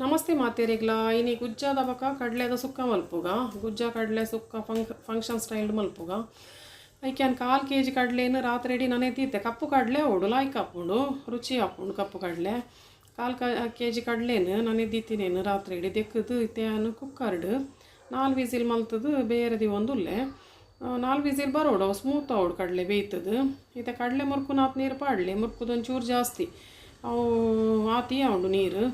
ನಮಸ್ತೆ ಮಾತೆರೆಗ್ಲ. ಇನಿ ಗುಜ್ಜಾದ ಬೊಕ ಕಡಲೆದ ಸುಕ್ಕ ಮಲ್ಪುಗ. ಗುಜ್ಜ ಕಡಲೆ ಸುಕ್ಕ ಫಂಕ್ಷನ್ ಸ್ಟೈಲ್ ಮಲ್ಪುಗ. ಐಕೆ ಯಾನ್ 1/4 ಕೆಜಿ ಕಡಲೆನ್ ರಾತ್ರಿ ಇಡೀ ನನೆತೀತೆ. ಕಪ್ಪು ಕಡಲೆ ಅವಡು ಲಾಯ್ಕ್ ಆಪುಂಡು, ರುಚಿ ಆಪುಂಡು ಕಪ್ಪು ಕಡಲೆ. 1/4 ಕೆಜಿ ಕಡಲೆನ್ ನನೆದೀತಿನೇನು ರಾತ್ರಿ ಇಡೀ ದೆಕ್ಕದು ಇತ್ತೆ ಯಾನ್ ಕುಕ್ಕರ್ಡ್ 4 ವಿಸಿಲ್ ಮಲ್ತದು ಬೇರೆ ದೀವೊಂದುಲ್ಲೆ. 4 ವಿಸಿಲ್ ಬರೋಡು, ಅವು ಸ್ಮೂತ್ ಆವೊಡು ಕಡಲೆ ಬೇಯ್ತದು. ಇತ್ತೆ ಕಡಲೆ ಮುರ್ಕುನಾತ್ ನೀರು ಪಾಡಲೆ, ಮುರ್ಕುದು ಒಂಚೂರು ಜಾಸ್ತಿ ಅವು ಆತಿ ಆವುಂಡು ನೀರು.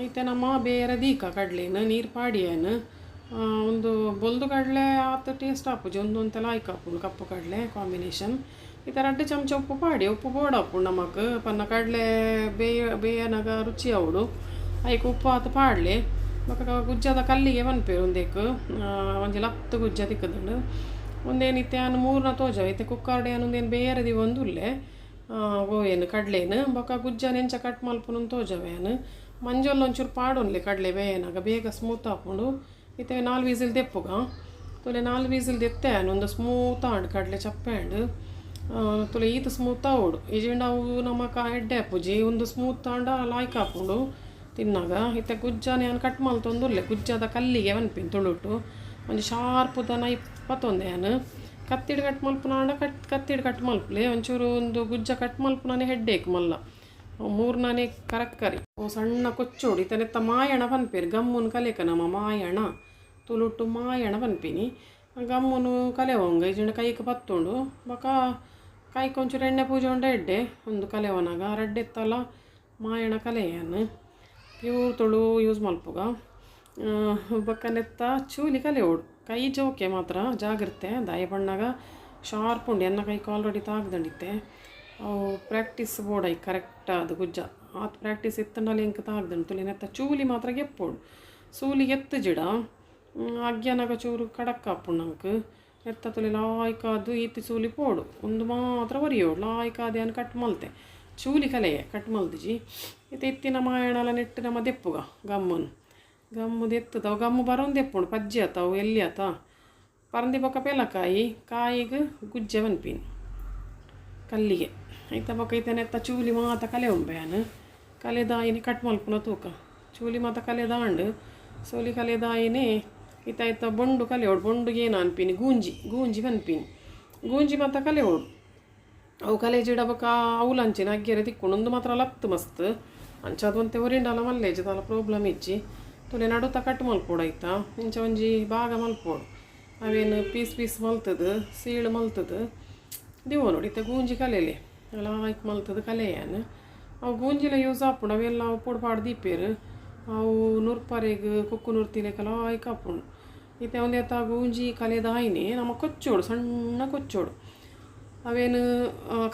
ಇತ್ತೆ ನಮ್ಮ ಬೇರೆ ದೀಕ ಕಡಲೆನ್ ನೀರು ಪಾಡಿಯನ್. ಒಂದು ಬೊಲ್ದು ಕಡಲೆ ಆತ್ ಟೇಸ್ಟ್ ಆಪುಜಿ, ಒಂದೊಂತೆ ಲಾಯ್ಕ್ ಆಪುಂಡು ಕಪ್ಪು ಕಡಲೆ ಕಾಂಬಿನೇಷನ್. ಇತ್ತೆ 2 ಚಮಚ ಉಪ್ಪು ಪಾಡಿ, ಉಪ್ಪು ಬೋಡಾಪುಂಡು ನಮಕ್ ಪನ್ನ ಕಡಲೆ ಬೇಯನಗ ರುಚಿ ಆವೊಡು, ಐಕ್ ಉಪ್ಪು ಆತ್ ಪಾಡ್ಲೆ. ಬೊಕ ಗುಜ್ಜದ ಕಲ್ಲಿಗೆ ಪನ್ಪೆರ್ ಉಂದೆಕ್, ಒಂಜಿ ಲತ್ತ್ ಗುಜ್ಜ ತಿಕ್ಕುದುಂಡು. ಉಂದೇನ್ ಇತ್ತೆ ಯಾನ್ ಮೂರ್ನ ತೋಜಾವೆ. ಇತ್ತೆ ಕುಕ್ಕರ್ಡ್ ಯಾನ್ ಉಂದೇನ್ ಬೇರೆ ದೀವೊಂದುಲ್ಲೆ ಓಯೆನ್ ಕಡಲೆನ್. ಬೊಕ ಗುಜ್ಜನ ಎಂಚ ಕಟ್ ಮಲ್ಪುನು ತೋಜಾವೆ ಯಾನ್. ಮಂಜೊಲ್ ಒಂಚೂರು ಪಾಡೊನ್ಲೆ ಕಡಲೆ ಬೇಯನಾಗ, ಬೇಗ ಸ್ಮೂತ್ ಆಪುಂಡು. ಇತ್ತೆ 4 ವಿಸಿಲ್ ದೆಪ್ಪುಗ ತೂಲೆ. 4 ವಿಸಿಲ್ ದೆತ್ತೆ ಯಾನ್. ಒಂದು ಸ್ಮೂತ್ ಆಂಡ್ ಕಡಲೆ, ಚಪ್ಪೆ ಆಂಡ್. ತೂಲೆ ಈತ್ ಸ್ಮೂತ್ ಆವೊಡು, ಇಜಿಂಡ ಅವು ನಮಕ್ ಎಡ್ಡೆ ಆಪುಜಿ. ಉಂದು ಸ್ಮೂತ್ ಆಂಡ ಲಾಯ್ಕ್ ಆಪುಂಡು ತಿನ್ನಾಗ. ಇತ್ತೆ ಗುಜ್ಜನ ಯಾನ್ ಕಟ್ ಮಲ್ತೊಂದುಲ್ಲೆ. ಗುಜ್ಜದ ಕಲ್ಲಿಗೆ ಪನ್ಪಿನಿ ತುಳುಟು. ಒಂಜಿ ಶಾರ್ಪುದ ನೈಫ್ ಪತ್ತೊಂದೆ ಯಾನ್. ಕತ್ತಿಡ್ ಕಟ್ ಮಲ್ಪುನಾಂಡ ಕತ್ತಿಡ್ ಕಟ್ ಮಲ್ಪುಲೆ. ಒಂಚೂರು ಒಂದು ಗುಜ್ಜ ಕಟ್ ಮಲ್ಪುನಾನೆ ಹೆಡ್ಡೇಕ್ ಮಲ್ಲ, ಮೂರ್ನಾನೆ ಕರಕ್ಕರಿ. ಸಣ್ಣ ಕೊಚ್ಚೋಡು. ಇತ್ತೆ ನೆತ್ತ ಮಾಯಣ ಪನ್ಪೆರ್, ಗಮ್ಮುನು ಕಲೆಕ ನಮ ಮಾಯಣ, ತುಳುಟು ಮಾಯಣ ಪನ್ಪಿನಿ. ಗಮ್ಮುನು ಕಲೆವಂಗ, ಇಜಿಂಡ ಕೈಕ್ ಪತ್ತುಂಡು. ಬೊಕ ಕೈಕ್ ಒಂಚೂರು ಎಣ್ಣೆ ಪೂಜೊಂಡ ಎಡ್ಡೆ ಒಂದು ಕಲೆವನಾಗ. ರಡ್ಡೆತ್ತಲ ಮಾಯಣ ಕಲೆಯನ್, ಪ್ಯೂರ್ ತುಳು ಯೂಸ್ ಮಲ್ಪುಗ. ಬೊಕ ನೆತ್ತ ಚೂಲಿ ಕಲೆವೊಡು, ಕೈ ಜೋಕೆ ಮಾತ್ರ ಜಾಗ್ರತೆ. ದಾಯೆ ಪಣ್ಣಾಗ ಶಾರ್ಪ್ ಉಂಡು, ಎನ್ನ ಕೈಕ್ ಆಲ್ರೆಡಿ ತಾಗ್ದಂಡಿತ್ತೆ. ಅವು ಪ್ರಾಕ್ಟೀಸ್ ಬೋಡೈ ಕರೆಕ್ಟ್ ಅದು ಗುಜ್ಜ ಆತ್ ಪ್ರಾಕ್ಟೀಸ್ ಇತ್ತಂಡಲ ಎಂಕ್ ತಾಗ್ದಂಡು. ತುಲೆ ನೆತ್ತ ಚೂಲಿ ಮಾತ್ರ ಗೆಪ್ಪೊಡು, ಸೂಲಿ ಗೆತ್ತುಜಿಡ ಅಗ್ಯನಗ ಚೂರು ಕಡಕ್ ಆಪುಂಡು ನಂಕ್. ನೆತ್ತ ತುಲೆ ಲಾಯ್ಕಾದ್ ಈತ್ ಚೂಲಿ ಪೋಡು, ಉಂದು ಮಾತ್ರ ಒರಿಯೋಡು. ಲಾಯ್ಕಾದ್ ಯಾನ್ ಕಟ್ ಮಲ್ತೆ, ಚೂಲಿ ಕಲೆಯೆ ಕಟ್ ಮಲ್ದಿಜಿ. ಇತ್ತೆ ಇತ್ತಿನ ಮಾಯಣಲ ನೆಟ್ಟು ನಮ್ಮ ದೆಪ್ಪುಗ ಗಮ್ಮನ್. ಗಮ್ಮು ದೆತ್ತದ ಅವು ಗಮ್ಮು ಬರೋಂದು ದೆಪ್ಪುಂಡು, ಪಜ್ಜಿ ಆತ ಅವು ಎಲ್ಲಿ ಆತ ಪರಂದಿ. ಬೊಕ ಪೆಲಕಾಯಿ ಕಾಯಿಗ್ ಗುಜ್ಜೆ ಪನ್ಪಿನಿ ಕಲ್ಲಿಗೆ. ಐತ ಬೊಕ ಇತ್ತೆ ನೆತ್ತ ಚೂಲಿ ಮಾತ ಕಲೆ ಉಂಬೆ ಯಾನ್. ಕಲೆದಾಯಿನಿ ಕಟ್ ಮಲ್ಪುನ ತೂಕ. ಚೂಲಿ ಮಾತ ಕಲೆದಾಂಡ್, ಸೂಲಿ ಕಲೆದಾಯಿನಿ. ಇತ್ತ ಐತ ಬೊಂಡು ಕಲೆಯೋಡು. ಬೊಂಡುಗೆ ಏನು ಅನ್ಪಿನಿ, ಗೂಂಜಿ, ಗೂಂಜಿ ಪನ್ಪಿನಿ. ಗೂಂಜಿ ಮಾತ ಕಲೆಯೋಡು. ಅವು ಕಲೆಜಿಡ ಬೊಕ ಅವುಲಂಚಿನ ಅಗ್ಗೆರೆ ತಿಕ್ಕುಂಡು. ಉಂದು ಮಾತ್ರ ಲತ್ತ್ ಮಸ್ತ್ ಅಂಚ ಅದು ಒಂತೆ ಒರಿಂಡಲ ಮಲ್ಲೇಜ್ ದಾಲ ಪ್ರಾಬ್ಲಮ್ ಇಜ್ಜಿ. ತುಲೆ ನಡುತ ಕಟ್ ಮಲ್ಪೊಡು ಐತ, ಇಂಚ ಒಂಜಿ ಭಾಗ ಮಲ್ಪೊಡು. ಅವೇನು ಪೀಸ್ ಪೀಸ್ ಮಲ್ತದು ಸೀಳು ಮಲ್ತದು ದಿವೊನೊಡು. ಇತ್ತೆ ಗೂಂಜಿ ಕಲೆಲೆ ಲಾಯ್ಕ್ ಮಲ್ತದು ಕಲೆಯಾನ್. ಅವು ಗೂಂಜಿಲ ಯೂಸ್ ಆಪುಂಡು, ಅವೆಲ್ಲ ಅವು ಪೊಡು ಪಾಡ್ ದೀಪೆರ್. ಅವು ನುರ್ಪರೆಗ್ ಕುಕ್ಕು ನುರ್ತಿಲೆಕ ಲಾಯ್ಕ್ ಆಪುಂಡು. ಇತ್ತೆ ಒಂದೆತ ಗೂಂಜಿ ಕಲೆದಾಯಿನಿ ನಮ ಕೊಚ್ಚೋಡು, ಸಣ್ಣ ಕೊಚ್ಚೋಡು. ಅವೇನು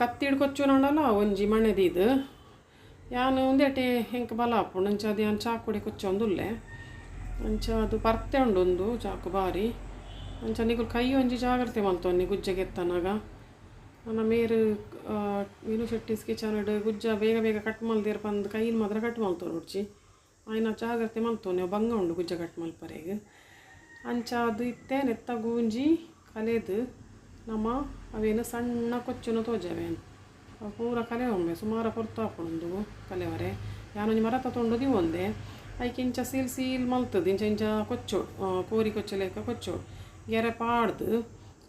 ಕತ್ತಿಡ್ ಕೊಚ್ಚುನಾಂಡಲ ಒಂಜಿ ಮಣೆ ದೀದ್. ಯಾನ್ ಉಂದೆಟೆ ಎಂಕ್ ಬಲ ಆಪುಂಡು, ಅಂಚ ಅದು ಯಾನ್ ಚಾಕುಡೆ ಕೊಚ್ಚೊಂದುಲ್ಲೆ. ಅಂಚ ಅದು ಪರ್ತೆ ಉಂಡು ಉಂದು ಚಾಕು ಬಾರಿ. ಅಂಚ ನಿಕುಲು ಕೈ ಒಂಜಿ ಜಾಗ್ರತೆ ಮಲ್ತೊನ್ನಿ ಗುಜ್ಜೆ ಗೆತ್ತನಾಗ. ನನ್ನ ಮೇರು ಮೀನು ಶೆಟ್ಟಿಸ್ ಕಿಚನ್ ಗುಜ್ಜ ಬೇಗ ಬೇಗ ಕಟ್ ಮಲ್ದೇರ್ ಪಂದ್ ಕೈನ್ ಮಾತ್ರ ಕಟ್ ಮಲ್ತೊನೊಡ್ಚಿ, ಆಯ್ನ ಜಾಗ್ರತೆ ಮಲ್ತೊನ್ನಿ. ಅವು ಬಂಗ ಉಂಡು ಗುಜ್ಜ ಕಟ್ ಮಲ್ಪರೆಗ್. ಅಂಚ ಅದು ಇತ್ತೆ ನೆತ್ತ ಗೂಂಜಿ ಕಲೆದು ನಮ ಅವೇನು ಸಣ್ಣ ಕೊಚ್ಚುನು ತೋಜಾವೇನು. ಅವು ಪೂರ ಕಲೆ ಒಮ್ಮೆ ಸುಮಾರು ಪೊರ್ತು ಆಪುಂಡು ಕಲೆವರೆ. ಯಾನೊಂಜಿ ಮರತ ತುಂಡು ದೀವೊಂದೆ. ಐಕ್ ಇಂಚ ಸೀಲ್ ಸೀಲ್ ಮಲ್ತದು ಇಂಚ ಇಂಚ ಕೊಚ್ಚೋಡು, ಕೋರಿ ಕೊಚ್ಚಲೇಕ ಕೊಚ್ಚೋಡು. ಗೆರೆ ಪಾಡ್ದು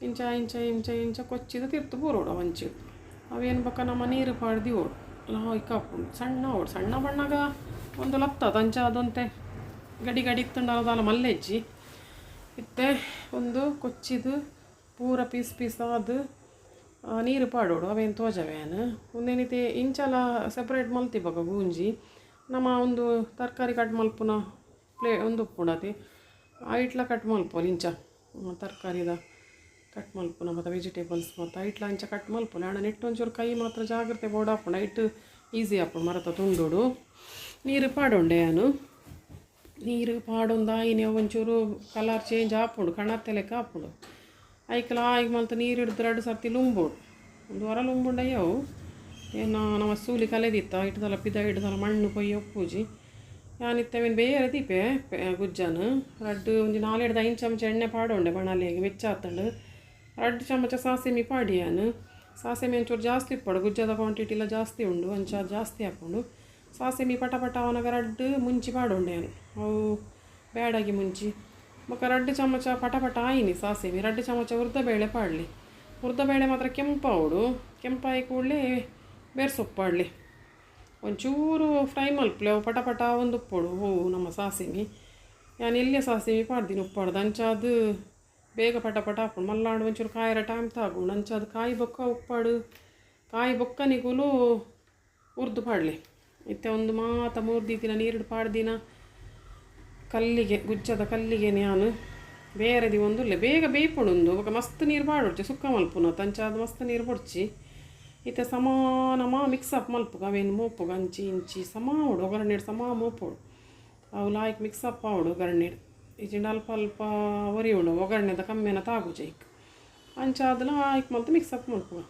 ಇಂಚ ಇಂಚ ಇಂಚ ಇಂಚ ಕೊಚ್ಚಿದ ತಿರ್ತು ಬೂರೋಡು ಅವಂಚಿ. ಅವೇನು ಬೊಕ ನಮ್ಮ ನೀರು ಪಾಡ್ದು ದೀವೊಡು, ಲಾಯ್ಕ್ ಆಪುಂಡು. ಸಣ್ಣ ಆವೊಡು. ಸಣ್ಣ ಬಣ್ಣಗ ಒಂದು ಲತ್ತದ ಅಂಚ ಅದೊಂತೆ ಗಡಿ ಗಡಿ ಇತ್ತುಂಡಲ ದಾಲ ಮಲ್ಲೆಜ್ಜಿ. ಇತ್ತೆ ಒಂದು ಕೊಚ್ಚಿದು ಪೂರ ಪೀಸ್ ಪೀಸ್ ಆದ್ ನೀರು ಪಾಡೋಡು, ಅವೇನು ತೋಜವೆ ಯಾನ್. ಉಂದೇನಿತೆ ಇಂಚಲ ಸೆಪ್ರೇಟ್ ಮಲ್ತಿ ಬೊಕ ಗೂಂಜಿ ನಮ್ಮ ಒಂದು ತರಕಾರಿ ಕಟ್ ಮಲ್ಪುನ ಪ್ಲೇ ಒಂದು ಉಪ್ಪುಂಡು ಅತೆ, ಐಟ್ಲ ಕಟ್ ಮಲ್ಪೊಲಿ. ಇಂಚ ತರಕಾರಿದ ಕಟ್ ಮಲ್ಪುನ ಮತ್ತು ವೆಜಿಟೇಬಲ್ಸ್ ಮತ್ತು ಐಟ್ಲ ಅಂಚ ಕಟ್ ಮಲ್ಪೊಲಿ. ಆಂಡ ನೆಟ್ ಒಂಚೂರು ಕೈ ಮಾತ್ರ ಜಾಗ್ರತೆ ಬೋಡಾಪುಂಡು, ಐಟ್ ಈಸಿ ಆಪುಂಡು ಮರತ ತುಂಡುಡು. ನೀರು ಪಾಡೊಂಡೆ ಯಾನು. ನೀರು ಪಾಡೊಂದು ಆಯಿನಿ ಒಂಚೂರು ಕಲರ್ ಚೇಂಜ್ ಆಪುಂಡು, ಕಣತ್ತೆ ಲೆಕ್ಕ ಆಪುಂಡು. ಐಕ್ ಲಾಯ್ಕ್ ಮಲ್ತ್ ನೀರು ಹಿಡ್ದು 2 ಸರ್ತಿ ಲುಂಬೋಡು, ಒಂದು ವಾರ ಲುಂಬುಂಡಯ್ಯವು. ಏನ ನಮ್ಮ ಸೂಲಿ ಕಲೆದಿತ್ತ ಇಟ್ಟದಲ್ಲ ಪಿದ ಹಿಡ್ದಲ್ಲ ಮಣ್ಣು ಪೊಯ್ಯಿ ಒಪ್ಪುಜಿ. ಯಾನಿತ್ತೆ ಅವೇನು ಬೇರೆ ದೀಪೆ ಗುಜ್ಜನ್ ರಡ್ಡು ಒಂಜಿ 4 5 ಚಮಚ ಎಣ್ಣೆ ಪಾಡೊಂಡೆ ಬಣಲೆಗ್, ಬೆಚ್ಚ ಆತಂಡು. 2 ಚಮಚ ಸಾಸಿಮೆ ಪಾಡಿಯಾನು. ಸಾಸಿಮೆ ಒಂಚೂರು ಜಾಸ್ತಿ ಇಪ್ಪಡು, ಗುಜ್ಜದ ಕ್ವಾಂಟಿಟಿ ಎಲ್ಲ ಜಾಸ್ತಿ ಉಂಡು, ಅಂಚ ಜಾಸ್ತಿ ಆಪುಂಡು. ಸಾಸಿಮಿ ಪಟ ಪಟ ಅವನಗ ರಡ್ಡು ಮುಂಚಿ ಪಾಡೊಂಡೆ ಅವು ಬ್ಯಾಡಗಿ ಮುಂಚಿ ಬೊಕ ರಡ್ಡು ಚಮಚ ಪಟ ಪಟ ಆಯಿನಿ ಸಾಸಿಮಿ 2 ಚಮಚ ಉರ್ದಬೇಳೆ ಪಾಡಲಿ ಉರ್ದಬೇಳೆ ಮಾತ್ರ ಕೆಂಪಾವಡು ಕೆಂಪಾಯಿ ಕೂಡಲೇ ಬೇರೆ ಸೊಪ್ಪು ಪಾಡಲಿ ಒಂಚೂರು ಫ್ರೈ ಮಲ್ಪಲೆ ಅವು ಪಟ ಪಟ ಒಂದು ಉಪ್ಪೋಡು ಹೂವು ನಮ್ಮ ಸಾಸಿಮಿ ನಾನು ಎಲ್ಲೇ ಸಾಸಿಮಿ ಪಾಡ್ದಿನಿ ಉಪ್ಪಾಡ್ದು ಅಂಚಾದು ಬೇಗ ಪಟ ಪಟ ಹಾಕೊಂಡು ಮಲ್ಲಾಡು ಒಂಚೂರು ಕಾಯಿರ ಟೈಮ್ ತಾಗುಂಡು ಅಂಚಾದು ಕಾಯಿ ಬೊಕ್ಕ ಉಪ್ಪಾಡು ಕಾಯಿ ಬೊಕ್ಕ ನಿಗುಲು ಉರ್ದು ಪಾಡಲಿ ಇತ್ತೆ ಒಂದು ಮಾತ ಮೂರು ದಿನ ನೀರು ಪಾಡ್ದಿನ ಕಲ್ಲಿಗೆ ಗುಜ್ಜದ ಕಲ್ಲಿಗೆ ನಾನು ಬೇರೆದಿ ಒಂದುಲ್ಲೆ ಬೇಗ ಬೇಯ್ಪುಂಡು ಬೊಕ ಮಸ್ತ್ ನೀರು ಪಾಡೊಡ್ಚಿ ಸುಕ್ಕ ಮಲ್ಪುನ ತಂಚಾದ ಮಸ್ತ್ ನೀರು ಪೊಡ್ಚಿ ಇತ್ತೆ ಸಮಾನಮ ಮಿಕ್ಸ್ ಅಪ್ ಮಲ್ಪುಗ ಅವೇನು ಮೋಪುಗ ಅಂಚಿ ಇಂಚಿ ಸಮ ಅವಡು ಒಗ್ಗರಣೆ ಸಮ ಮೋಪೋಡು ಅವು ಲಾಯ್ಕ್ ಮಿಕ್ಸ್ ಅಪ್ ಆವಡು ಒಗ್ಗರಣೆ ಇಜಿಂಡ ಅಲ್ಪ ಅಲ್ಪ ಒರಿಯುಂಡು ಒಗ್ಗರಣೆದ ಕಮ್ಮಿನ ತಾಗುಜ ಐಕ್ ಅಂಚಾದಲ ಐಕ್ ಮಲ್ತು ಮಿಕ್ಸ್ ಅಪ್ ಮಲ್ಪುಗ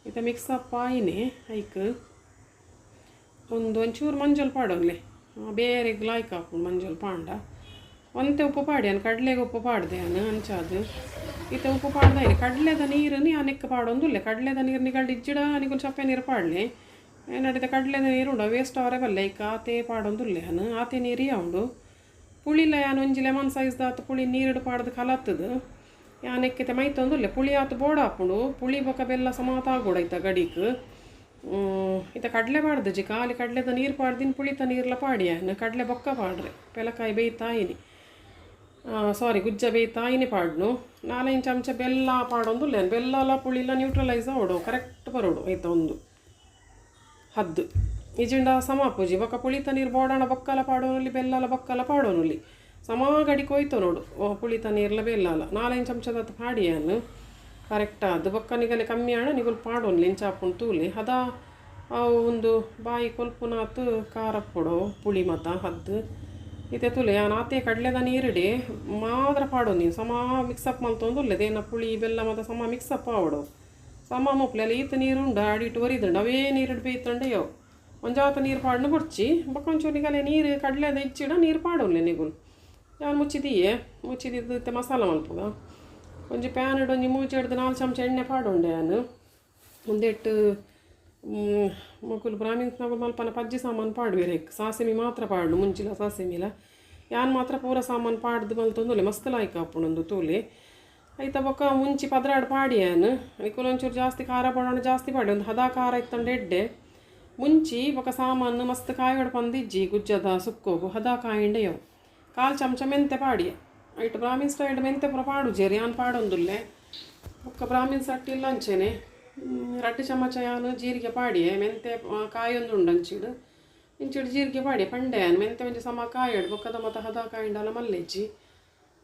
ಇತ್ತೆ ಮಿಕ್ಸ್ ಅಪ್ ಆಯಿನಿ ಐಕ್ ಒಂದು ಒಂಚೂರು ಮಂಜಲ್ ಪಾಡೊನ್ಲೆ ಬೇರೆಗ್ ಲಾಯ್ಕ್ ಹಾಪುಂಡು ಮಂಜಲ್ ಪಾಂಡ ಒಂತೆ ಉಪ್ಪು ಪಾಡಿ ಅನ್ ಕಡಲೆಗೆ ಉಪ್ಪು ಪಾಡ್ದೆ ಅನ್ ಅಂಚಾದು ಇತ್ತೆ ಉಪ್ಪು ಪಾಡ್ದಾಯಿನಿ ಕಡಲೆದ ನೀರು ನೆಕ್ ಪಾಡೊಂದುಲ್ಲೆ ಕಡಲೆದ ನೀರು ನಿಗಲ್ಡ್ ಇಜ್ಜಿಡ ನಿಗುಲ್ ಚಪ್ಪೆ ನೀರು ಪಾಡ್ಲೆ ಏನಡಿತ ಕಡಲೆದ ನೀರು ಉಂಡು ವೇಸ್ಟ್ ಅವರೆ ಬಲ್ಲೆ ಐಕ್ ಆತೆ ಪಾಡೊಂದುಲ್ಲೆ ಅನ್ ಆತೆ ನೀರು ಉಂಡು ಪುಳಿಲ ಯಾನ್ ಒಂಜಿ ಲೆಮನ್ ಸೈಜ್ ದಾತ್ ಪುಳಿ ನೀರುಡು ಪಾಡ್ದು ಕಲತ್ತದು ಯಾನ್ ಎಕ್ಕಿತೆ ಮೈತೊಂದುಲ್ಲೆ ಪುಳಿ ಆತು ಬೋಡ ಹಾಪುಂಡು ಪುಳಿ ಬೊಕ ಬೆಲ್ಲ ಸಮಾತ ಆಗೋಡು ಐತ ಗಡಿಕ್ ಇತ್ತ ಕಡಲೆ ಪಾಡ್ದು ಖಾಲಿ ಕಡಲೆದ ನೀರು ಪಾಡ್ದಿನ ಪುಳಿತ ನೀರ್ಲ ಪಾಡಿ ಕಡಲೆ ಬೊಕ್ಕ ಪಾಡ್ರೆ ಪೆಲಕಾಯಿ ಬೇಯ್ತಾಯಿನಿ ಸಾರಿ ಗುಜ್ಜ ಬೇಯ್ತಾಯಿನಿ ಪಾಡ್ನು 4 ಚಮಚ ಬೆಲ್ಲ ಪಾಡೊಂದುಲ್ಲೆ ಬೆಲ್ಲಲ ಪುಳಿಲ ನ್ಯೂಟ್ರಲೈಸ್ ಆವಡು ಕರೆಕ್ಟ್ ಬರೋಡು ಐತ ಒಂದು ಹದ್ದು ಇಜಿಂಡ ಸಮ ಪೂಜಿ ಬೊಕ್ಕ ಪುಳಿತ ನೀರು ಬೋಡಾಣ ಬೊಕ್ಕಲ ಪಾಡೋನಲ್ಲಿ ಬೆಲ್ಲಲ ಬೊಕ್ಕಲ ಪಾಡೋನಲ್ಲಿ ಸಮ ಗಡಿ ಕೊಯ್ತು ನೋಡು ಪುಳಿತ ನೀರ್ಲ ಬೆಲ್ಲಲ 4 ಚಮಚದ ಪಾಡಿಯಾನು ಕರೆಕ್ಟ್ ಅದು ಬೊಕ್ಕ ನಿಗಲೆ ಕಮ್ಮಿ ಆಣ ನಿಗುಲು ಪಾಡೋನ್ಲಿ ಇಂಚಾಪುಂಡು ತೂಲಿ ಹದ ಅವು ಒಂದು ಬಾಯಿ ಕೊಲ್ಪುನಾತು ಖಾರ ಪೊಡೋ ಪುಳಿ ಮತ ಹದ್ದು ಇತ್ತೆ ತುಲೆ ಯಾನ್ ಆತೆ ಕಡಲೆದ ನೀರಿಡಿ ಮಾತ್ರ ಪಾಡೋದು ನೀನು ಸಮ ಮಿಕ್ಸಪ್ ಮಲ್ತೊಂದುಲ್ಲೆ ದೇನ ಪುಳಿ ಬೆಲ್ಲ ಮತ್ತು ಸಮ ಮಿಕ್ಸಪ್ ಆವಡು ಸಮ ಮೊಪ್ಲೆ ಅಲ್ಲಿ ಈತ ನೀರು ಉಂಡು ಅಡಿಟ್ಟು ಒರಿದುಂಡು ಅವೇ ನೀರಿಡು ಬೇಯ್ತಂಡೆ ಯವು ಒಂಜಾತ ನೀರು ಪಾಡ್ನು ಬೊಡ್ಚಿ ಬೊಕ್ಕ ಒಂಚೂರು ನಿಗಲೆ ನೀರು ಕಡಲೆದ ಇಚ್ಚಿಡ ನೀರು ಪಾಡೋನ್ಲೆ ನಿಗುಲು ಯಾನ್ ಮುಚ್ಚಿದೀಯೆ ಮುಚ್ಚಿದಿದ್ದು ಇತ್ತೆ ಮಸಾಲ ಮಲ್ಪುಗ ಒಂಜಿ ಪ್ಯಾನ್ ಇಡು ಒಂಜಿ ಮೂಜಿ ಹಿಡ್ದು 4 ಚಮಚ ಎಣ್ಣೆ ಪಾಡೊಂಡೆ ಯಾನು ಒಂದೆಟ್ಟು ಮೊಕುಲು ಬ್ರಾಹ್ಮಿನ್ಸ್ನಗುಲು ಮಲ್ಪನ ಪಜ್ಜಿ ಸಾಮಾನು ಪಾಡುವೆರ್ ಸಾಸಿಮಿ ಮಾತ್ರ ಪಾಡು ಮುಂಚಿಲ ಸಾಸಿಮಿಲ ಯಾನ್ ಮಾತ್ರ ಪೂರ ಸಾಮಾನು ಪಾಡ್ದು ಮಲ್ತೊಂದುಲ್ಲೆ ಮಸ್ತ್ ಲಾಯ್ಕ್ ಆಪುಂಡು ತೂಲೆ ಐತ ಬೊಕ್ಕ ಮುಂಚಿ 12 ಪಾಡಿ ಯಾನು ನಿಕುಲು ಒಂಚೂರು ಜಾಸ್ತಿ ಖಾರ ಪಾಡೋಣ ಜಾಸ್ತಿ ಪಾಡಿ ಒಂದು ಹದ ಖಾರ ಇತ್ತಂಡೆ ಎಡ್ಡೆ ಮುಂಚಿ ಬೊಕ್ಕ ಸಾಮಾನು ಮಸ್ತ್ ಕಾಯೋಡು ಪಂದಿಜ್ಜಿ ಗುಜ್ಜದ ಸುಕ್ಕೋಗು ಹದ ಕಾಯಿಂಡೆ ಯವು 1/4 ಚಮಚ ಮೆಂತೆ ಪಾಡಿ ಐಟ್ ಬ್ರಾಹ್ಮಿನ್ ಸ್ಟೈಲ್ ಮೆಂತೆ ಪೂರ ಪಾಡುಜೆರ್ ಯಾನ್ ಪಾಡೊಂದುಲ್ಲೆ ಬೊಕ್ಕ ಬ್ರಾಹ್ಮಿನ್ಸ್ ಅಟ್ಟಿಲ್ಲ ಅಂಚೆನೆ 2 ಚಮಚ ಯಾನು ಜೀರಿಗೆ ಪಾಡಿಯೆ ಮೆಂತೆ ಕಾಯೊಂದುಂಡು ಅಂಚಿಡು ಇಂಚಿಡು ಜೀರಿಗೆ ಪಾಡಿಯೆ ಪಂಡೆ ಯಾನ್ ಮೆಂತೆ ಒಂಜಿ ಸಮ ಕಾಯಡು ಬೊಕ್ಕದ ಮತ ಹದ ಕಾಯಿಂಡಲ ಮಲ್ಲೆಜ್ಜಿ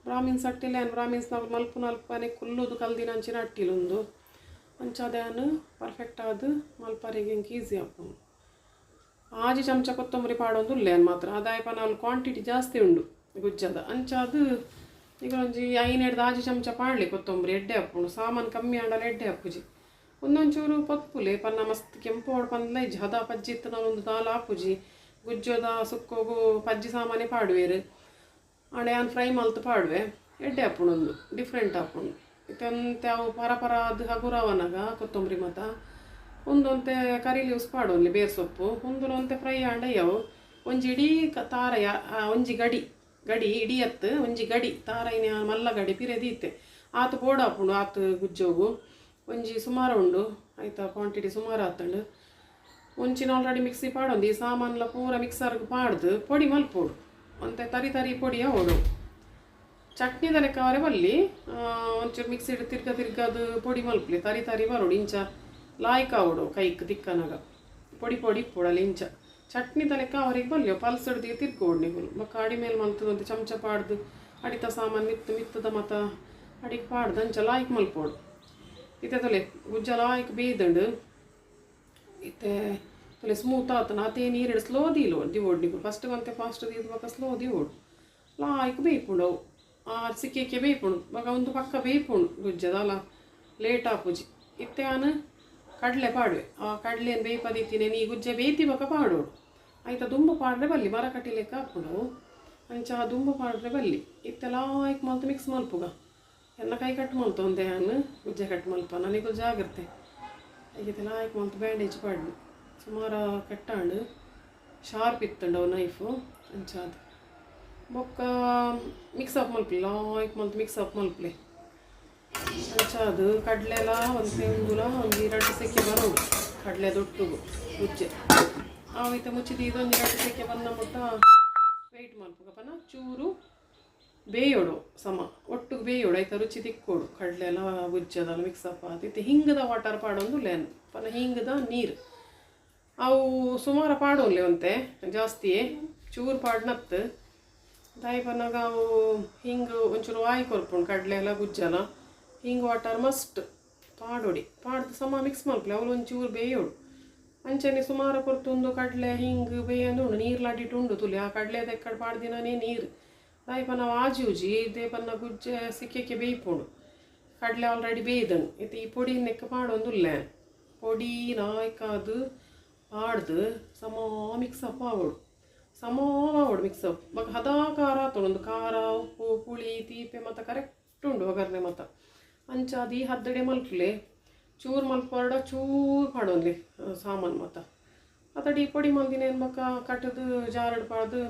ಬ್ರಾಹ್ಮಿನ್ಸ್ ಅಟ್ಟಿಲ್ಲ ಯಾನ್ ಬ್ರಾಹ್ಮಿನ್ಸ್ನವ್ರು ಮಲ್ಪುನ ಅಲ್ಪನೆ ಕುಲ್ಲುದು ಕಲ್ದಿನ ಅಂಚಿನ ಅಟ್ಟಿಲುಂದು ಅಂಚಾದ ಯಾನ್ ಪರ್ಫೆಕ್ಟ್ ಆದ್ ಮಲ್ಪರೆಗ್ ಎಂಕ್ ಈಸಿ ಆಪುಂಡು 6 ಚಮಚ ಕೊತ್ತಂಬರಿ ಪಾಡೊಂದುಲ್ಲೆ ಯಾನ್ ಮಾತ್ರ ಅದಾಯ್ ಪನ ಕ್ವಾಂಟಿಟಿ ಜಾಸ್ತಿ ಉಂಡು ಗುಜ್ಜದ ಅಂಚಾದ್ ಈಗ ಒಂಜಿ 5 6 ಚಮಚ ಪಾಡ್ಲಿ ಕೊತ್ತಂಬರಿ ಎಡ್ಡೆ ಆಪುಂಡು ಸಾಮಾನು ಕಮ್ಮಿ ಆಂಡಲ ಎಡ್ಡೆ ಆಪುಜಿ ಒಂದೊಂಚೂರು ಪೊತ್ಪುಲೆ ಪನ್ನ ಮಸ್ತ್ ಕೆಂಪು ಪಂದ್ಲ ಇಜ್ಜಿ ಹದ ಪಜ್ಜಿ ಇತ್ತುನ ಒಂದು ದಾಲ ಆಪುಜಿ ಗುಜ್ಜದ ಸುಕ್ಕೋಗು ಪಜ್ಜಿ ಸಾಮಾನೆ ಪಾಡುವೆರ್ ಆಂಡ ಯಾನ್ ಫ್ರೈ ಮಲ್ತು ಪಾಡುವೆ ಎಡ್ಡೆ ಆಪುಂಡು ಒಂದು ಡಿಫ್ರೆಂಟ್ ಆಪುಂಡು ಇತ್ತೆ ಒಂತೆ ಅವು ಪರ ಪರ ಅದು ಹಗುರವನಗ ಕೊತ್ತಂಬರಿ ಮತ ಒಂದೊಂತೆ ಕರಿ ಲೀವ್ಸ್ ಪಾಡೊನ್ಲಿ ಬೇರ್ ಸೊಪ್ಪು ಒಂದುಲೊಂತೆ ಫ್ರೈ ಆಂಡ ಯವು ಒಂಜಿ ಇಡೀ ತಾರಯ ಒಂಜಿ ಗಡಿ ಗಡಿ ಇಡಿಯತ್ತು ಒಂಜಿ ಗಡಿ ತಾರೈನ ಮಲ್ಲ ಗಡಿ ಪಿರೆದೀತೆ ಆತು ಬೋಡಾಪುಂಡು ಆತು ಗುಜ್ಜೋಗು ಒಂಜಿ ಸುಮಾರು ಉಂಡು ಆಯ್ತಾ ಕ್ವಾಂಟಿಟಿ ಸುಮಾರು ಆತಂಡು ಒಂಚಿನ ಆಲ್ರೆಡಿ ಮಿಕ್ಸಿ ಪಾಡೊಂದು ಈ ಸಾಮಾನ್ಲ ಪೂರ ಮಿಕ್ಸರ್ಗೆ ಪಾಡ್ದು ಪೊಡಿ ಮಲ್ಪೋಡು ಒಂತೆ ತರಿ ತರಿ ಪೊಡಿಯ ಓಡು ಚಟ್ನಿದ ಲೆಕ್ಕ ಅವರೆ ಬಲ್ಲಿ ಒಂಚೂರು ಮಿಕ್ಸಿಡ್ ತಿರ್ಗ ತಿರ್ಗದು ಪೊಡಿ ಮಲ್ಪಲಿ ತರಿ ತರಿ ಬರೋಡು ಇಂಚ ಲಾಯ್ಕ್ ಆವಡು ಕೈಕ್ ತಿಕ್ಕನಾಗ ಪೊಡಿ ಪೊಡಿ ಇಪ್ಪೊಡಲ್ಲ ಇಂಚ ಚಟ್ನಿದ ಲೆಕ್ಕ ಅವರಿಗೆ ಬಲ್ಲಿಯೋ ಪಲ್ಸ್ ಹಿಡ್ದು ತಿರ್ಗೋಡು ನೀವು ಬೊಕ್ಕ ಅಡಿ ಮೇಲೆ ಮಲ್ತದಂತೆ ಚಮಚ ಪಾಡ್ದು ಅಡಿತ ಸಾಮಾನು ಮಿತ್ತು ಮಿತ್ತದ ಮತ ಅಡಿಗೆ ಪಾಡ್ದು ಅಂಚ ಲಾಯ್ಕ್ ಮಲ್ಪೋಡು ಇತ್ತೆ ತೊಲೆ ಗುಜ್ಜ ಲಾಯ್ಕ್ ಬೇಯ್ದಂಡು ಇತ್ತೆ ತೊಲೆ ಸ್ಮೂತ್ ಆತನ ಆತೆ ನೀರಿಡು ಸ್ಲೋ ದೀಲೋ ದಿವೋಡು ನೀವು ಫಸ್ಟ್ ಅಂತೆ ಫಾಸ್ಟ್ ದೀದು ಬೊಕ್ಕ ಸ್ಲೋ ದಿವೋಡು ಲಾಯ್ಕ್ ಬೇಯ್ಪುಂಡು ಅವು ಆ ಸಿಕ್ಕಿಕ್ಕೆ ಬೇಯ್ಪುಂಡು ಬೊಕ ಒಂದು ಪಕ್ಕ ಬೇಯ್ಪುಂಡು ಗುಜ್ಜದಲ್ಲ ಲೇಟ್ ಆಪುಜಿ ಇತ್ತೆ ಆನು ಕಡಲೆ ಪಾಡುವೆ ಆ ಕಡಲೆಯನ್ನು ಬೇಯ್ಪದಿತ್ತೀನಿ ನೀ ಗುಜ್ಜೆ ಬೇಯ್ತಿ ಬೊಕ ಪಾಡೋಡು ಆಯ್ತಾ ದುಂಬು ಪಾಡ್ರೆ ಬಲ್ಲಿ ಮರ ಕಟ್ಟಿಲೆಕ್ಕ ಹಾಪುಂಡು ಅಂಚ ದುಂಬು ಪಾಡ್ರೆ ಬಲ್ಲಿ ಇತ್ತೆ ಲಾಯ್ಕ್ ಮಲ್ತು ಮಿಕ್ಸ್ ಮಲ್ಪುಗ ಎಲ್ಲ ಕೈ ಕಟ್ ಮಲ್ತು ಒಂದೇ ಆನು ಗುಜ್ಜೆ ಕಟ್ ಮಲ್ಪ ನನಗೂ ಜಾಗ್ರತೆ ಐತೆ ಲಾಯ್ಕ್ ಮಲ್ತು ಬ್ಯಾಂಡೇಜ್ ಪಾಡ್ನು ಸುಮಾರು ಕಟ್ಟಾಂಡು ಶಾರ್ಪ್ ಇತ್ತುಂಡು ಅವು ನೈಫು. ಅಂಚಾದ್ ಬೊಕ್ಕ ಮಿಕ್ಸ್ ಅಪ್ ಮಲ್ಪಲೆ, ಲಾಯ್ಕ್ ಮಲ್ತ್ ಮಿಕ್ಸ್ ಅಪ್ ಮಲ್ಪಲೆ. ಅಂಚಾದ್ ಕಡಲೆಲ ಒಂತೆ ಉಂದುಲ ಒಂಜಿ ರಡ್ಡ್ ಸೆಕೆ ಬರೋಡು ಕಡಲೆ ದೊಟ್ಟುಗು ಗುಜ್ಜೆ. ಅವು ಇತ್ತೆ ಮುಚ್ಚಿ ಇದೊಂಜಿ ರಡ್ಡ್ ಸೆಕೆ ಬನ್ನ ಮುಟ್ಟ ವೆಯ್ಟ್ ಮಲ್ಪುಗ. ಪನ ಚೂರು ಬೇಯೋಡು, ಸಮ ಒಟ್ಟುಗು ಬೇಯೋಡು, ಐತ ರುಚಿ ತಿಕ್ಕೋಡು. ಕಡಲೆ ಎಲ್ಲ ಗುಜ್ಜೆದಲ್ಲ ಮಿಕ್ಸ್ ಅಪ್ ಆದ್ ಇತ್ತೆ ಹಿಂಗದ ವಾಟರ್ ಪಾಡೊಂದು ಲೇನ್ ಪನ ಹಿಂಗದ ನೀರು ಅವು ಸುಮಾರು ಪಾಡೊನ್ಲೆ, ಒಂತೆ ಜಾಸ್ತಿಯೇ ಚೂರು ಪಾಡ್ನತ್ತು. ದಾಯಿ ಪನ್ನಗ ಅವು ಹಿಂಗೆ ಒಂಚೂರು ವಾಯಿ ಕೊರ್ಪುಂಡು ಕಡಲೆ ಎಲ್ಲ ಗುಜ್ಜಲ. ಹಿಂಗೆ ವಾಟರ್ ಮಸ್ಟ್ ಪಾಡೊಡಿ. ಪಾಡ್ದು ಸಮ ಮಿಕ್ಸ್ ಮಲ್ಪಲೆ, ಅವ್ಲು ಒಂಚೂರು ಬೇಯೋಡು. ಅಂಚನೆ ಸುಮಾರು ಪೊರ್ತುಂದು ಕಡಲೆ ಹಿಂಗೆ ಬೇಯಂದು ಉಂಡು. ನೀರು ಅಡಿಟ್ ಉಂಡು ತುಲಿ, ಆ ಕಡಲೆ ತೆಕ್ಕಡ್ ಪಾಡ್ದಿನನೇ ನೀರು. ದಾಯಿ ಪನ್ನ ಆಜಿ ಇದೇ ಪನ್ನ ಗುಜ್ಜೆ ಸಿಕ್ಕೆಕ್ಕೆ ಬೇಯ್ಪುಂಡು. ಕಡಲೆ ಆಲ್ರೆಡಿ ಬೇಯ್ದನು. ಇತ್ತೆ ಈ ಪೊಡಿ ನೆಕ್ಕ ಪಾಡೊಂದುಲ್ಲೆ. ಪೊಡಿ ಲಾಯ್ಕಾದು ಪಾಡ್ದು ಸಮ ಮಿಕ್ಸ್ ಅಪ್ ಆವೊಡು, ಸಮ ಆವೊಡು ಮಿಕ್ಸ್ ಅಪ್. ಬೊಕ ಹದಾ ಖಾರ ಆತುಂಡು. ಒಂದು ಖಾರ, ಉಪ್ಪು, ಪುಳಿ, ತೀಪೆ ಮಾತ ಕರೆಕ್ಟ್ ಉಂಡು ಒಗರ್ನೆ ಮಾತ. ಅಂಚಾದ್ ಈ ಹದ್ದಡೆ ಮಲ್ಪುಲೆ. ಚೂರು ಮಲ್ಪೊರ್ಡ ಚೂರು ಪಾಡೊನ್ಲೆ ಸಾಮಾನು ಮಾತ. ಅತಡಿ ಪೊಡಿ ಮಲ್ದಿನೇನು ಬೊಕ ಕಟ್ಟದು ಜಾರಡ್ ಪಾಡ್ದು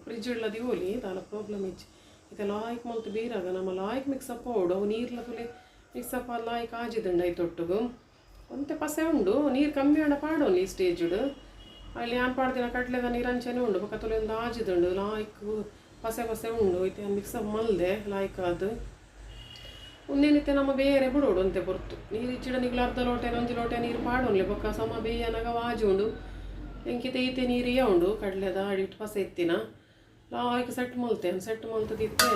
ಫ್ರಿಜ್ ಇಡ್ಲ ದೀವೊಲಿ, ದಾಲ ಪ್ರಾಬ್ಲಮ್ ಇಜ್ಜಿ. ಇತ್ತೆ ಲಾಯ್ಕ್ ಮಲ್ತ್ ಬೀರಾಗ ನಮ್ಮ ಲಾಯ್ಕ್ ಮಿಕ್ಸ್ ಅಪ್ ಆವೊಡು. ಅವು ನೀರ್ಲ ತುಲೆ ಮಿಕ್ಸ್ ಅಪ್ ಆದ್ ಲಾಯ್ಕ್ ಆಜಿದುಂಡು. ಐತೊಟ್ಟುಗು ಒಂತೆ ಪಸೆ ಉಂಡು. ನೀರು ಕಮ್ಮಿ ಆಂಡ ಪಾಡೊನ್ಲಿ ಈ ಸ್ಟೇಜ್ಡ್. ಅಲ್ಲಿ ಯಾನ್ ಪಾಡ್ದಿನ ಕಡಲೆದ ನೀರು ಅಂಚನೆ ಉಂಡು. ಬೊಕ ತುಲೆ ಒಂದು ಆಜಿದುಂಡು, ಲಾಯ್ಕ್ ಪಸೆ ಪಸೆ ಉಂಡು. ಇತ್ತೆ ಯಾನ್ ಮಿಕ್ಸ್ ಅಪ್ ಮಲ್ದೆ ಲಾಯ್ಕ್ ಆದ್. ಉಂದೇನಿತ್ತೆ ನಮ್ಮ ಬೇರೆ ಬಿಡೋಡು ಒಂತೆ ಪೊರ್ತು. ನೀರು ಇಜ್ಜಿಡ ನಿಗ್ಲ ಅರ್ಧ ಲೋಟೆ ಒಂಜಿ ಲೋಟೆ ನೀರು ಪಾಡೊನ್ಲೆ. ಬೊಕ್ಕ ಸಮ ಬೇಯನಗ ವಾಜಿ ಉಂಡು. ಎಂಕಿತೆ ಈತೆ ನೀರು ಇಯ ಉಂಡು ಕಡಲೆದ ಅಡಿಟ್ ಪಸೆ ಇತ್ತಿನ. ಲಾಯ್ಕ್ ಸೆಟ್ ಮಲ್ತೆ, ಸೆಟ್ ಮಲ್ತದಿತ್ತೆ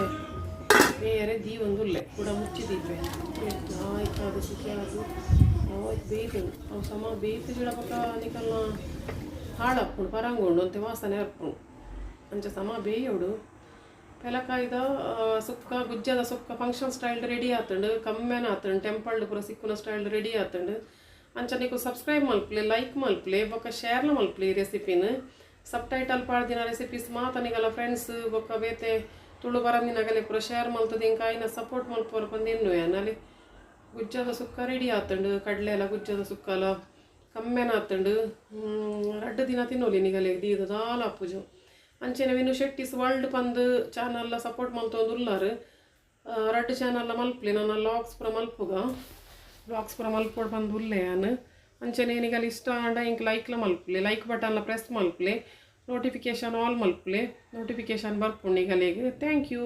ಬೇರೆ ದೀವೊಂದುಲ್ಲೆ ಕೂಡ ಮುಚ್ಚಿ ದೀಪೆ. ಲಾಯ್ಕ್ ಅದು ಸಿಕ್ಕಿ ಅದು ಲಾಯ್ಕ್ ಬೇಯ್ತು. ಅವು ಸಮ ಬೇಯ್ತು ಬೊಕ ನಿಕಲ್ನ ಹಾಳಾಪುಂಡು, ಪರಂಗುಂಡು, ಒಂತೆ ವಾಸನೆ ಅರ್ಪುಂಡು. ಅಂಚ ಸಮ ಬೇಯೋಡು. ಪೆಲಕಾಯ್ದ ಸುಕ್ಕ, ಗುಜ್ಜದ ಸುಕ್ಕ ಫಂಕ್ಷನ್ ಸ್ಟೈಲ್ ರೆಡಿ ಆತುಂಡು. ಕಮ್ಮೆನ ಆತುಂಡು. ಟೆಂಪಲ್ಡ್ ಪೂರ ಸಿಕ್ಕುನ ಸ್ಟೈಲ್ ರೆಡಿ ಆತುಂಡು. ಅಂಚ ನಿಕು ಸಬ್ಸ್ಕ್ರೈಬ್ ಮಲ್ಪಲೆ, ಲೈಕ್ ಮಲ್ಪಲೆ, ಬೊಕ ಶೇರ್ಲ ಮಲ್ಪಲೆ ಈ ರೆಸಿಪಿನ. ಸಬ್ ಟೈಟಲ್ ಪಾಡ್ದಿನ ರೆಸಿಪೀಸ್ ಮಾತ ನಿಗಲ ಫ್ರೆಂಡ್ಸ್ ಬೊಕ ಬೇತೆ ತುಳು ಬರಂದಿನಗಲೆ ಪೂರ ಶೇರ್ ಮಲ್ತದ ಇಂಕ ಆಯ್ನ ಸಪೋರ್ಟ್ ಮಲ್ಪುವರ್ ಪಂದ್ ಎನ್ನುವೆ. ಅಲ್ಲಿ ಗುಜ್ಜದ ಸುಕ್ಕ ರೆಡಿ ಆತುಂಡು. ಕಡಲೆ ಎಲ್ಲ ಗುಜ್ಜದ ಸುಕ್ಕಲ ಕಮ್ಮೆನ ಆತುಂಡು. ರಡ್ಡ್ ದಿನ ತಿನ್ನೋಲಿ ನಿಗಲೆ ದೀದ ದಾಲ ಆಪುಜು. ಅಂಚನೆ ವಿನು ಶೆಟ್ಟಿಸ್ ವರ್ಲ್ಡ್ ಪಂದ್ ಚಾನಲ್ ಸಪೋರ್ಟ್ ಮಲ್ತೊಂದು ಉಲ್ಲಾರ್. ರಡ್ಡ್ ಚಾನಲ್ ಮಲ್ಪಲೆ, ನನ್ನ ಲಾಗ್ಸ್ ಪೂರ ಮಲ್ಪುಗ, ಬ್ಲಾಗ್ಸ್ ಪೂರ ಮಲ್ಪೊಡು ಪಂದ್ ಉಲ್ಲೆ ಯಾನ್. ಅಂಚನೆ ನಿಗಲ್ ಇಷ್ಟ ಆಂಡ ಇಂಕ್ ಲೈಕ್ಲ ಮಲ್ಪಲೆ, ಲೈಕ್ ಬಟನ್ಲ ಪ್ರೆಸ್ ಮಲ್ಪಲೆ, ನೋಟಿಫಿಕೇಶನ್ ಆಲ್ ಮಲ್ಪಲೆ, ನೋಟಿಫಿಕೇಶನ್ ಬರ್ಪುಂಡು ನಿಗಲೆಗ್. Thank you.